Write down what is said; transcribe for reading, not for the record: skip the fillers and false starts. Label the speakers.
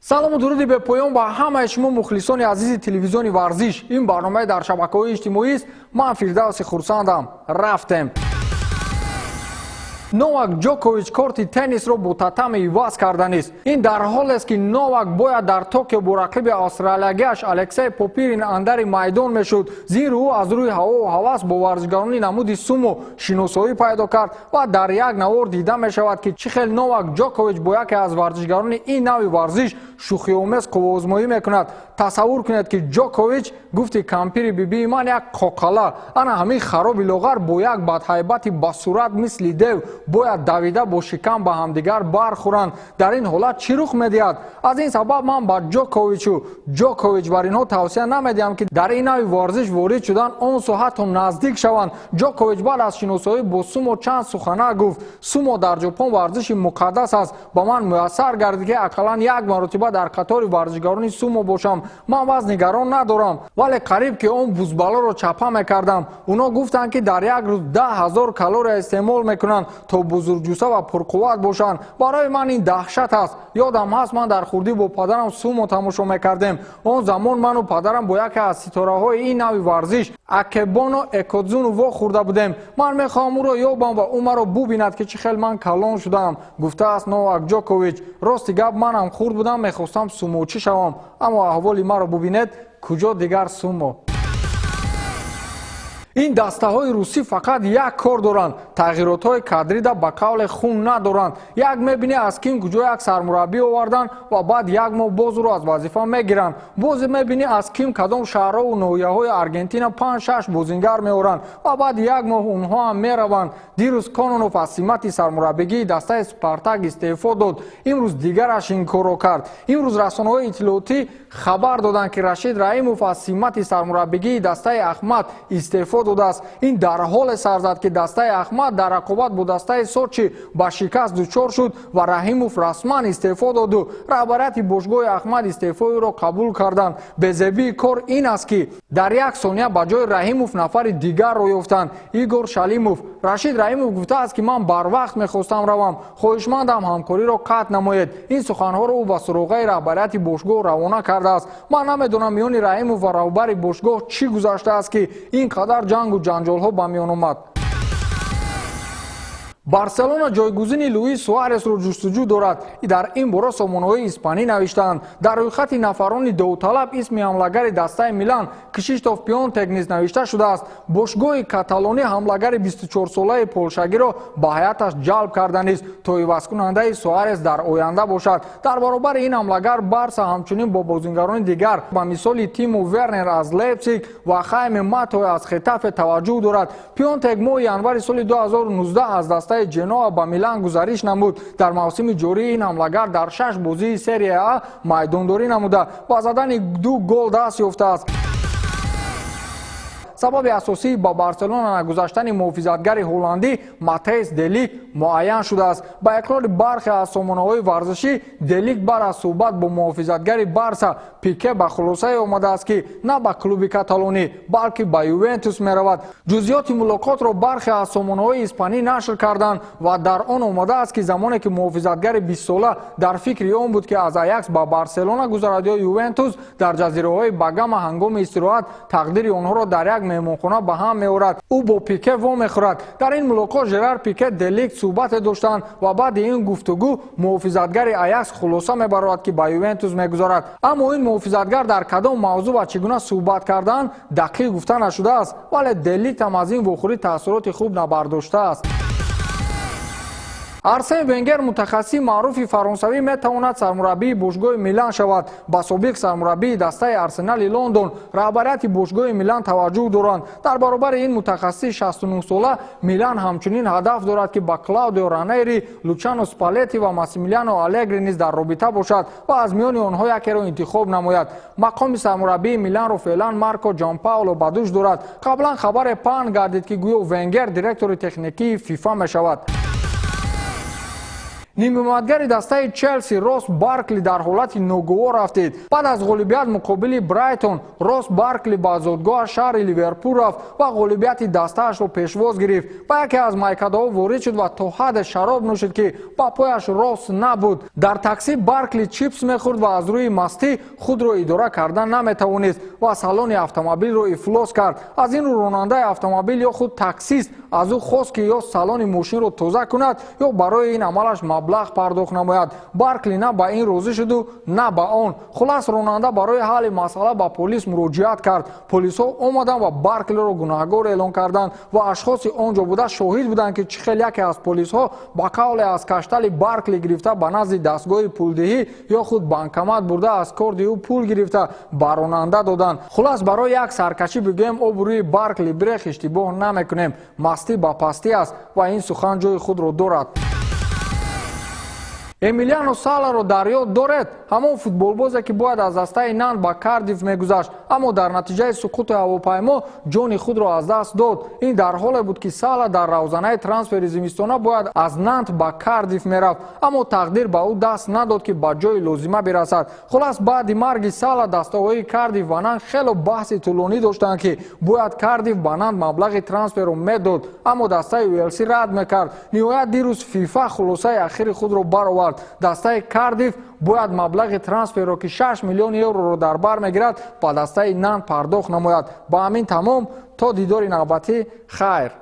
Speaker 1: Салому дуруди бепоён ба ҳамаи шумо, мухлисони азизи телевизиони «Варзиш». Ин барномаи дар шабакаҳои иҷтимоист. Ман Фирдавси Хурсандам. Рафтем. Новак Ҷокович корти теннисро бо татами иваз карданист. Ин дар ҳолест, ки Новак бояд дар Токио бо рақиби австралиягиаш Алексей Попирин андари майдон мешуд. Зиро ӯ аз рӯи ҳавову ҳавас бо варзишгарони намуди сумо шиносоӣ пайдо кард ва дар як навор дида мешавад, ки чӣ хел Новак Ҷокович бо яке аз варзишгарони ин навъи варзиш шӯхиомез қувваозмоӣ мекунад. Тасаввур кунед, ки Ҷокович гуфти: «Кампири бибии ман як қоқала, ана ҳамин хароби лоғар бо як бадҳайбати ба сурат мисли дев бояд давида бо шикам ба ҳамдигар бархӯранд. Дар ин ҳолат чӣ рух медиҳад?» Аз ин сабаб ман ба Ҷоковичу Ҷокович бар инҳо тавсия намедиҳам, ки дар ин нави варзиш ворид шудан, он су ҳатто наздик шаванд. Ҷокович баъд аз шиносоӣ бо сумо чанд сухана гуфт: «Сумо дар Ҷопон варзиши муқаддас аст. Ба ман муяссар гардид, ки ақаллан як маротиба дар қатори варзишгарони сумо бошам. Ман вазни гарон надорам, вале қариб ки он бузбалоро чапа мекардам. Онҳо гуфтанд, ки дар як рӯз 10 000 калория истеъмол мекунанд, то бузургҷуса ва пурқувват бошанд. Барои ман ин даҳшат аст. Ёдам ҳаст, ман дар хурдӣ бо падарам сумо тамошо мекардем. Он замон ману падарам бо яке аз ситораҳои ин нави варзиш, Акебоно Экодзуну, вохӯрда будем. Ман мехоҳам ӯро ёбам ва ӯ маро бубинад, ки чӣ хел ман калон шудаам», гуфтааст Новак Ҷокович. Рости гап, манам хурд будам, мехостам сумочӣ шавам, аммо аҳволи маро бубинед, куҷо дигар сумо. Ин дастаҳои русӣ фақат як кор доранд: тағйиротҳои кадрида ба қавле хун надоранд. Як мебинӣ, аз ким куҷо як сармураббӣ оварданд ва баъд як моҳ боз ӯро аз вазифа мегиранд. Боз мебинӣ, аз ким кадом шаҳрҳову ноҳияҳои Аргентина панҷ-шаш бозингар меоранд ва баъд як моҳ онҳо ҳам мераванд. Дирӯз Кононов аз симати сармураббигии дастаи «Спартак» истеъфо дод, имрӯз дигараш ин корро кард. Имрӯз расонаҳои иттилоотӣ хабар доданд, ки Рашид Раимов аз симати сармураббигии дастаи «Ахмат» истеъфо додааст. Ин дар ҳоле сар зад, ки дастаи «Ахмат» дар рақобат бо дастаи «Сочи» ба шикаст дучор шуд ва Раҳимов расман истеъфо доду раҳбарияти бошгоҳи «Ахмат» истеъфои ӯро қабул карданд. Безебии кор ин аст, ки дар як сония ба ҷои Раҳимов нафари дигарро ёфтанд: Игор Шалимов. Рашид Раҳимов гуфтааст, ки ман барвақт мехостам равам, хоҳишмандам, ҳамкориро қатъ намоед. Ин суханҳоро ӯ ба суроғаи раҳбарияти бошгоҳ равона кардааст. Ман намедонам, миёни Раҳимов ва раҳбари бошгоҳ чӣ гузаштааст, ки ин қадар ҷангу ҷанҷолҳо ба миён омад. «Барселона» ҷойгузини Луис Суаресро ҷустуҷӯ дорад. Дар ин бора сомонаҳои испанӣ навиштаанд. Дар рӯйхати нафарони довталаб исми ҳамлагари дастаи «Милан» Кшиштоф Пионтек низ навишта шудааст. Бошгоҳи каталонӣ ҳамлагари 24-солаи полшагиро ба ҳайаташ ҷалб карданист, то ивазкунандаи Суарес дар оянда бошад. Дар баробари ин ҳамлагар «Барса» ҳамчунин бо бозингарони дигар, ба мисоли Тимо Вернер аз «Лейпсиг» ва Хайме Матое аз «Хетафе» таваҷҷӯҳ дорад. Пионтек моҳи январи соли 2019 аз дастаи «Ҷеноа» ба «Милан» гузариш намуд. Дар мавсими ҷории ин ҳамлагар дар шаш бозии Серия А майдондорӣ намуда, ба задани ду гол даст ёфтааст. Сабаби асосии ба «Барселона» нагузаштани муҳофизатгари ҳолландӣ Матейс Делик муайян шудааст. Ба иқрори бархе аз сомонаҳои варзишӣ, Делик баъд аз суҳбат бо муҳофизатгари «Барса» Пике ба хулосае омадааст, ки на ба клуби каталонӣ, балки ба «Ювентус» меравад. Ҷузъиёти мулоқотро бархе аз сомонаҳои испанӣ нашр карданд ва дар он омадааст, ки замоне ки муҳофизатгари 20-сола дар фикри он буд, ки аз «Аякс» ба «Барселона» гузарад ё «Ювентус», дар ҷазираҳои Багама ҳангоми истироҳат тақдири онҳоро дар як меҳмонхона ба ҳам меорад, ӯ бо Пике вомехӯрад. Дар ин мулоқот Жерар Пике, Делик суҳбате доштанд ва баъди ин гуфтугӯ муҳофизатгари «Аякс» хулоса мебарорад, ки ба «Ювентус» мегузарад. Аммо ин муҳофизатгар дар кадом мавзӯъ ва чӣ гуна суҳбат карданд, дақиқ гуфта нашудааст, вале Делит ҳам аз ин вохӯрӣ таассуроти хуб набардоштааст. Арсен Венгер, мутахассиси маъруфи фаронсавӣ, метавонад сармураббии бошгоҳи «Милан» шавад. Ба собиқ сармураббии дастаи «Арсенали» Лондон раҳбарияти бошгоҳи «Милан» таваҷҷӯҳ доранд. Дар баробари ин мутахассиси 69-сола «Милан» ҳамчунин ҳадаф дорад, ки ба Клаудио Ранери, Лучано Спалетти ва Массимилиано Алегри низ дар робита бошад ва аз миёни онҳо якеро интихоб намояд. Мақоми сармураббии «Миланро» феълан Марко Ҷанпаоло ба дӯш дорад. Қаблан хабаре паҳн гардид, ки гӯё Венгер директори техникии ФИФА мешавад. Нимҳимоятгари дастаи Челси Рос Баркли дар ҳолати ногувор афтид. Баъд аз ғолибият муқобили Брайтон, Рос Баркли ба зодгоҳаш, шаҳри Ливерпул, рафт ва ғолибияти дастаашро пешвоз гирифт. Ба яке аз майкадаҳо ворид шуд ва то ҳадде шароб нӯшид, ки ба пояш рост набуд. Дар такси Баркли чипс мехӯрд ва аз рӯи мастӣ худро идора карда наметавонист ва салони автомобилро ифлос кард. Аз ин рӯ ронандаи автомобил ё худ таксист аз ӯ хост, ки ё салони мошинро тоза кунад, ё барои ин амалаш маблағ пардохт намояд. Баркли на ба ин розӣ шуду, на ба он. Хулас, ронанда барои ҳалли масъала ба полис муроҷиат кард. Полисҳо омаданд ва Барклиро гунаҳгор эълон карданд ва ашхоси он ҷо буда шоҳид буданд, ки чӣ хел яке аз полисҳо ба қавле аз каштали Баркли гирифта, ба назди дастгоҳи пулдиҳӣ ё худ банкомат бурда, аз корди ӯ пул гирифта, ба ронанда доданд. Хулас, барои як саркашӣ, бигӯем, обрӯи Баркли бирех, иштибоҳ намекунем. Мастӣ ба пастӣ аст ва ин сухан ҷои худро дорад. Эмилиано Саларо дар ёд доред? Ҳамон футболбозе, ки бояд аз дастаи Нант ба Кардиф мегузашт, аммо дар натиҷаи суқути ҳавопаймо ҷони худро аз даст дод. Ин дар ҳоле буд, ки Сала дар равзанаи трансфери зимистона бояд аз Нант ба Кардиф мерафт, аммо тақдир ба ӯ даст надод, ки ба ҷои лозима бирасад. Хулас, баъди марги Сала дастаҳои Кардиф ва Нант хело баҳси тӯлонӣ доштанд, ки бояд Кардиф ба Нант маблағи трансферро медод, аммо дастаи Уелсӣ рад мекард. Ниҳоят, дирӯз ФИФА хулосаи ахири худро баровард. Дастаи Кардиф бояд маблағи трансферро, ки 6 миллион евроро дар бар мегирад, ба дастаи Нант пардохт намояд. Ба ҳамин тамом. То дидори навбатӣ, хайр.